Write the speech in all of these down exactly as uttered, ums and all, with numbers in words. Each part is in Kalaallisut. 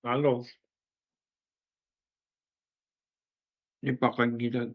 Aluu. Nipaqanngilaq.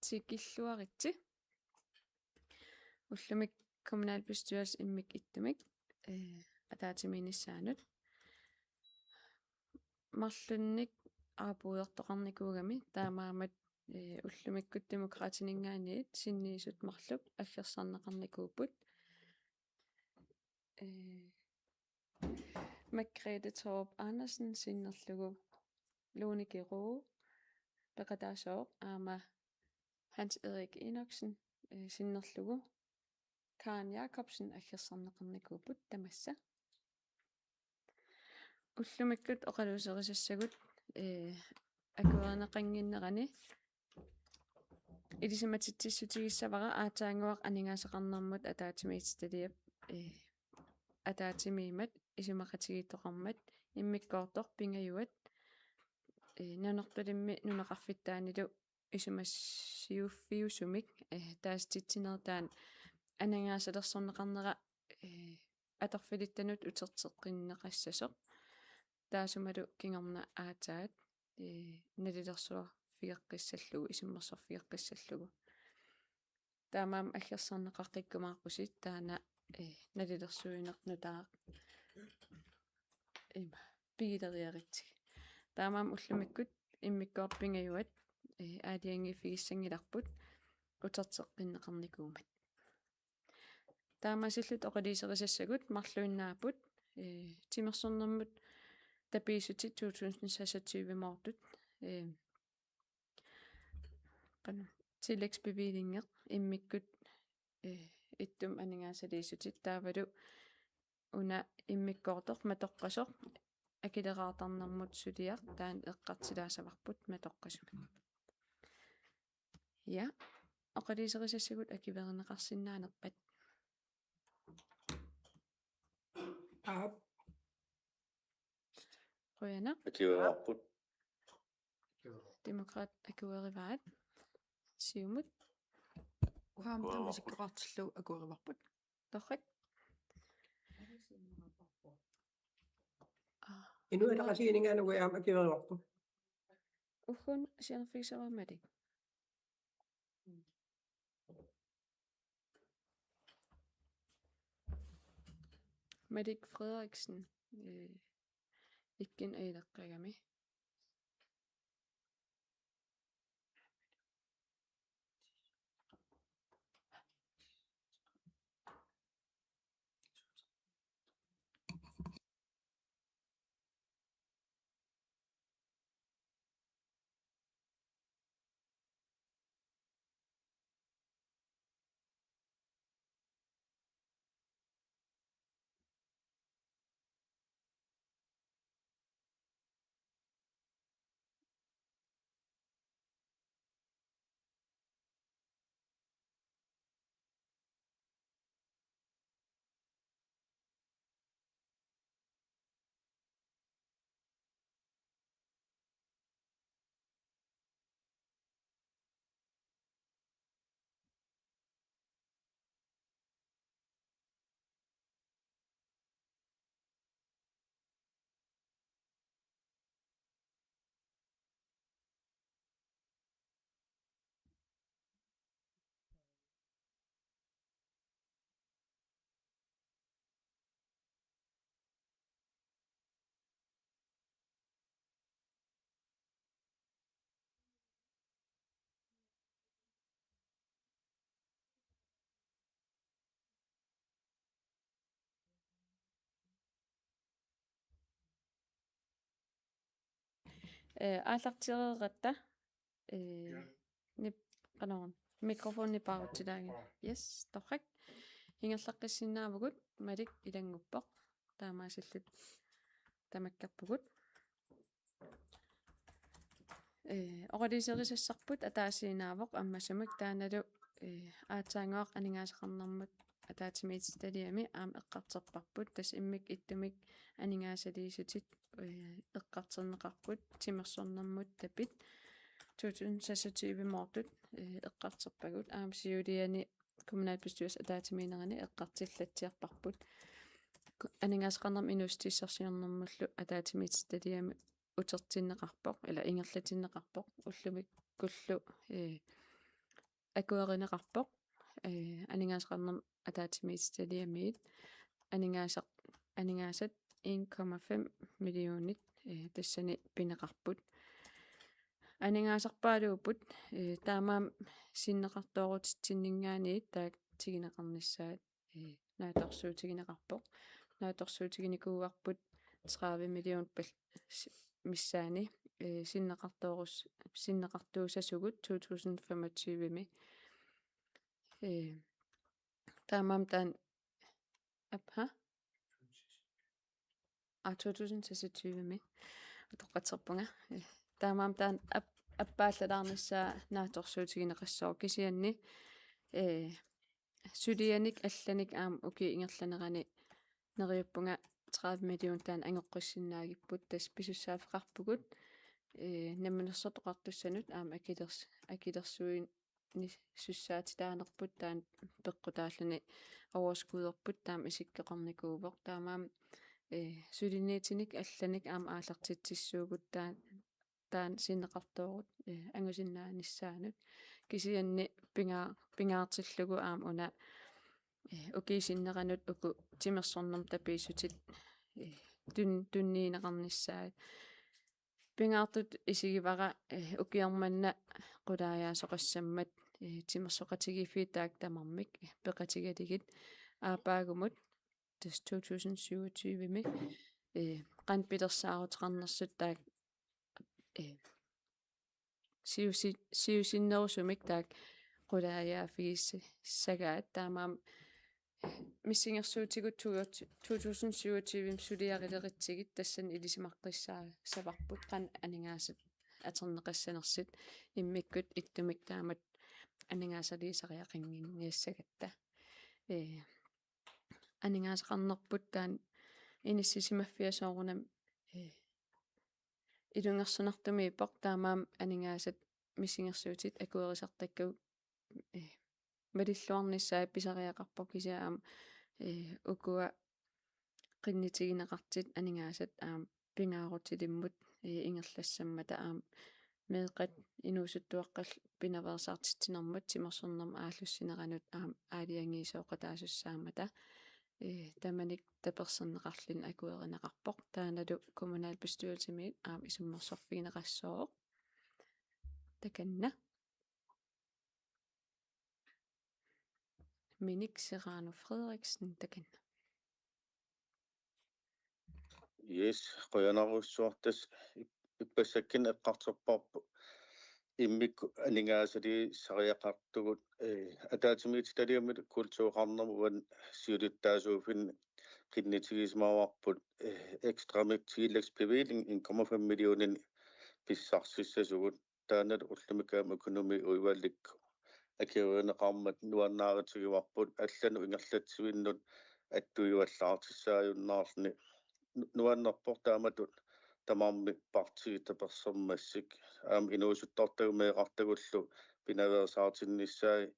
tikilluaritsi. Ullumi kommunalbestyrelse immikkut ittumik, eh, ataatsimiinnissaanut. Marlunnik aapuulertoqarnikuugami taamaammat, eh, ullumikkut Demokraatininngaanniit sinniisut marluk aggersarneqarnikuupput. Eh, Margrethe Thorup Andersen sinnerlugu, Lone Giroux peqataasooq aamma Hans Erik Enoksen, eh, sinnerlugu, Karen Jakobsen aggersarneqarnikuupput tamassa. Ullumikkut oqaluuserisassagut, eh, akuerineqannginnerani ilisimatitsissutigissavara aatsaannguaq aningaasaqarnermut ataatsimiititaliap, eh, ataatsimiimmat isumaqatigiittoqarmat immikkoortoq pingajuat, eh, Nanortalimmi nunaqarfittaanilu isumassiuffiusumik, eh, taasititsinertaan aningaasalersorneqarnera, eh, atorfilittanut uterteqqinneqassasoq. Taassumalu kingorna aatsaat, eh, nalilersuarfigeqqissallugu, isummersorfigeqqissallugu. Taamaammat aggersarneqaqqikkumaarpusi taanna, eh, nalilersuineq nutaaq ima pigileriaritsi. Taamaammat ullumikkut immikkoortoq pingajuat, eh, aalajangiiffigissanngilarput uterteqqinneqarnikuummat. Taamaasilluta oqaluuserisassagut marluinnaapput, eh, timersornermut tapiissutit to tusind seksogtyve-moortut, eh, qanoq, tillægsbevillingi immikkut, eh, ittumik aningaasaliissutit taavalu una immikkoortoq matoqqasoq akileraartarnermut suliaq taanna eqqartulaassavarput matoqqasumik. Ja, oqaluuserisassagut akuerineqarsinnaanerpat. Aap. Qujanaq. Akuerivarput. Demokraatit akuerivaat. Siumut. Uanga aamma taama isikkoqartillugu akuerivarput. Torrak. Aa. Inuit Ataqatigiinninngaanniit uanga aamma akuerivarput. Ugguuna sianerfigissavara Malik. Malik Frederiksen, eh, ikkunni ajuleqqagami. Eh, aallartereeratta, eh, nip-, qanoruna, mikrofoni paarutsilaanngilaq. Yes, torrak. Ingerlaqqissinnaavugut, Malik ilannguppoq. Taamaasilluta tamakkerpugut. Eh, oqaluuserisassarput ataasiinnaavoq ammasumik taannalu, eh, aatsaannguaq aningaasaqarnermut ataatsimiititaliami aamma eqqartorparput, tassa immikkut ittumik aningaasaliissutit, eh, eqqartorneqarput timersornermut tapit to tusind seksogtyve-moortut, eh, eqqartorpagut, aamma siuliani kommunalbestyrelsip ataatsimiinnerani eqqartullatsiarparput. Ku-, aningaasaqarnermut inuussutissarsiornermullu ataatsimiititaliami utertinneqarpoq, ila ingerlatinneqarpoq, ullumikkullu, eh, akuerineqarpoq, ee, aningaasaqarnermut ataatsimiititaliamiit aningaasaq-, aningaasat en komma fem millionit, ee, tassani pineqarput. Aningaasarpaaluupput, ee, taamaammat sinneqartoorutitsinninngaanniit taakku tiguneqarnissaat, ee, naatsorsuutigineqarpoq. Naatsorsuutiginikuuarput tredive million pal-, si-, missaani, ee, sinneqartoorus-, sinneqartuussasugut to tusind femogtyve-mi. Ee, taamaammat taanna, apha? Aa, to tusind seksogtyve-mi. Utoqqatserpunga. Ee, taamaammat taanna ap-, appaallalaarnissaa naatsorsuutigineqassooq, kisianni, ee, sulianik allanik aamma ukiup ingerlanerani neriuppunga tredive million taanna angoqqissinnaagippoq, tassa pisussaaffeqarpugut, ee, Namminersorlutik Oqartussanut aamma akilers-, akilersuinissaq sussaatitaanerput taanna peqqutaalluni overskuderput taama isikkoqarnikuuvoq. Taamaammat, ee, suliniutinik allanik aamma aallartitsissuugut taan-, taanna sinneqartoorut, ee, angusinnaanissaanut. Kisianni pinga-, pingaartillugu aamma una, ee, ukiup sinneranut uku timersornermut tapiissutit, ee, tun-, tunniunneqarnissaat. Pingaartutut isigivara, ee, ukioq manna qulaajaasoqassammat, ee, timersoqatigiiffiit taakku tamarmik, ee, peqatigalugit aappaagumut tassa to tusind syvogtyve-mi, ee, qanoq pilersaaruteqarnersut taakku, ee, siusi-, siusinnerusumik taakku qulaajaaffigissagaat, taamaammat missingersuutigut to tusind syvogtyve-mi suliarileritsigit tassani ilisimaqqissaassavarput qanoq aningaasat atorneqassanersut, immikkut ittumik taamatut aningaasaliisariaqannginniassagatta. Ee, aningaasaqarnerput taanna inissisimaffiat soorunami, ee, ilungersunartumiippoq, taamaammat aningaasat missingersuutit akuerisartakkagut, ee, malilluarnissaat pisariaqarpoq, kisianni aamma, ee, ukua qinnutigineqartut aningaasat aamma pingaarutilimmut, ee, ingerlassammata aamma meeqqat inuusuttuaqqallu pinaveersaartitsinermut timersornermut aallussineranut aamma aalajangiisooqataasussaammata, ee, tamanit taperserneqarluni akuerineqarpoq. Taannalu kommunalbestyrelsimiit aamma isummersorfigineqassooq. Takanna. Minik Serrano Frederiksen, takanna. Yes, qujanarujussuaq, tassa ip-, ippassakkunni eqqartorparput immikkut aningaasaliisariaqartugut, ee, ataatsimiititaliami kultureqarnermi uani siulittaasuuffinni qinnutigisimavagut, ee, ekstramik tillægsbevilling en komma fem millioner pissarsissasugut. Taanna ullumikkut aamma økonomiudvalgip akuerineqarmat nuannaarutigivarput allanut ingerlatsivinnut attuivallaartissaajunnaarluni. Nu-, nuannerpoq taamatut tamarmik partiit tapersersormassuk. Aamma inuusuttortagut meeqqartagullu pinaveersaartinnissaat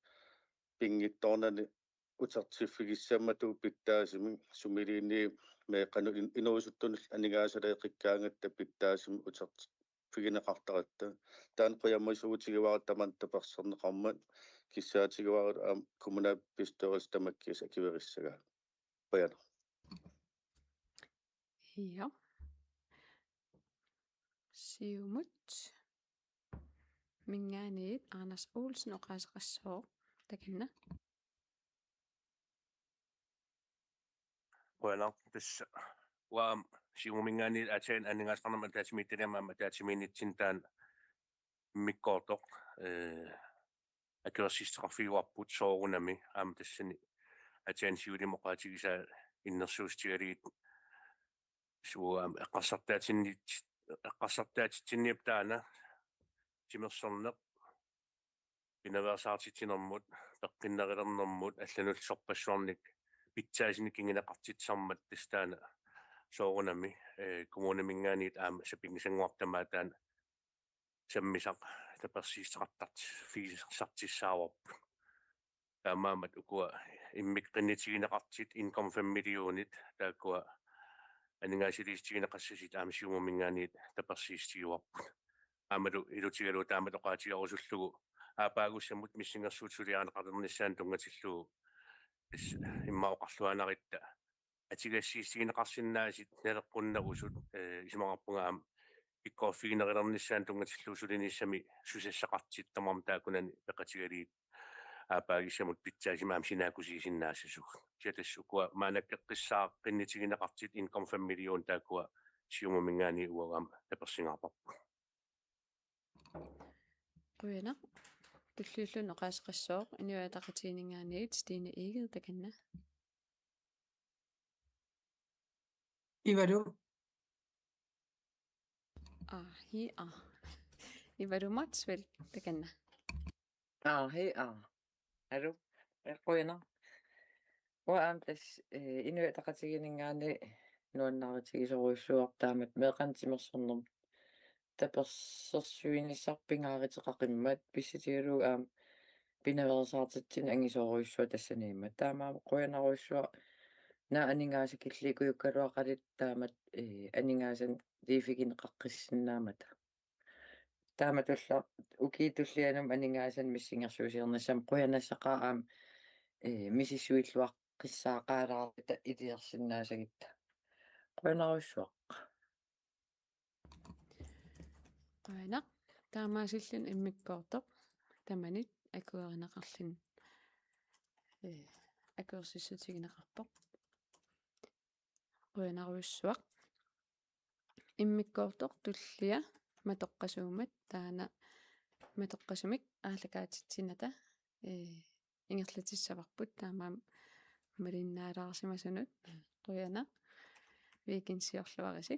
pinngitsoornani utertiffigissammata pitsaasumik, sumiluunniit meeqqanut in-, inuusuttunut aningaasaleeqqikkaangatta pitsaasumik uterti-, -ffigineqartaratta. Taanna qujamasuutigivara tamanna taperserneqarmat, kissaatigivarput aamma kommunalbestyrelsip tamakkiisumik akuerissagaa. Qujanaq. Ja. Siumut. Mingaaniit Anders Olsen oqaaseqassooq. Takanna. Qujanaq, tassa uanga Siumuminngaanniit aatsaat aningaasaqarnermut ataatsimiititaliami aamma ataatsimiinnitsinni taanna immikkoortoq, ee, akuersissuteqarfigivarput soorunami aamma tassani aatsaat siulimi oqaatigisaa innersuussutigalugit suu aamma eqqarsartaatinni-, eqqarsartaatitsinniippoq taanna timersorneq pinaveersaartitsinermut, peqqinnarilernermut, allanullu sorpassuarnik pitsaasunik kinguneqartitsisarmat tassa taanna soorunami, ee, kommuniminngaanniit aamma sapinngisannguartut tamaat taanna sammisaq tapersiissuteqartarti-, -figisartissaavarput. Taamaammat ukua immikkut qinnutigineqartut en komma fem millionit taakkua aningaasaliissutigineqassasut aamma Siumuminngaanniit tapersiissutigivarput. Aammalu ilutigalugu taamatut oqaatigerusullugu aappaagussamut missingersuutit suliarineqarnissaannut tunngatillugu tassa immaqa oqarluaannarutta atugassiissutigineqarsinnaasut naleqqunneq usut, eh, isumaqarpunga aamma pikkoriffiginerulernissaannut tunngatillugu sulinissami susassaqartut tamarmik taakkunani peqatigalugit aappaagissamut pitsaasumik aamma sinaakkusiisinnaassasoq. Kisianni tassa ukua maannakkut eqqissaaqqinnitsigineqartut en komma fem million taakkua Siumuminngaanniit uagut aamma tapersingaarparput. Qujanaq. Tulliulluni oqaaseqassooq Inuit Ataqatigiinninngaanniit Stine Egede, takanna. Ivalu. Aa, hi, aa. Ivalu Motzfeldt, takanna. Aa, hi, aa. Alu, eh, qujanaq. Uanga aamma tassa, eh, Inuit Ataqatigiinninngaanniit nuannaarutigisorujussuuara taamatut meeqqanik timersornermut tapersersuinissaq pingaaruteqaqimmat, pissutigalugu aamma pinaveersaartitsineq angisoorujussuaq tassaniimmat. Taamaammat qujanarujussuaq naak aningaasat killiliikujukkaluaqaluit taamatut, eh, aningaasanik liivigineqaqqissinnaammata. Taamatullu ukiup tullianut aningaasanik missingersuusiornissamut qujanassaqaaq aamma, eh, misissuilluaqqissaaqaalaarluta iliorsinnaasagutta. Qujanarujussuaq. Qujanaq. Taamaasilluni immikkoortoq tamanit akuerineqarluni, eh, akuersissutigineqarpoq. Qujanarujussuaq. Immikkoortoq tullia matoqqasuummat, taanna matoqqasumik aallakaatitsinnata, eh, ingerlatissavarput, taamaammat malinnaalaarsimasunut qujanaq. Weekendiorluarisi.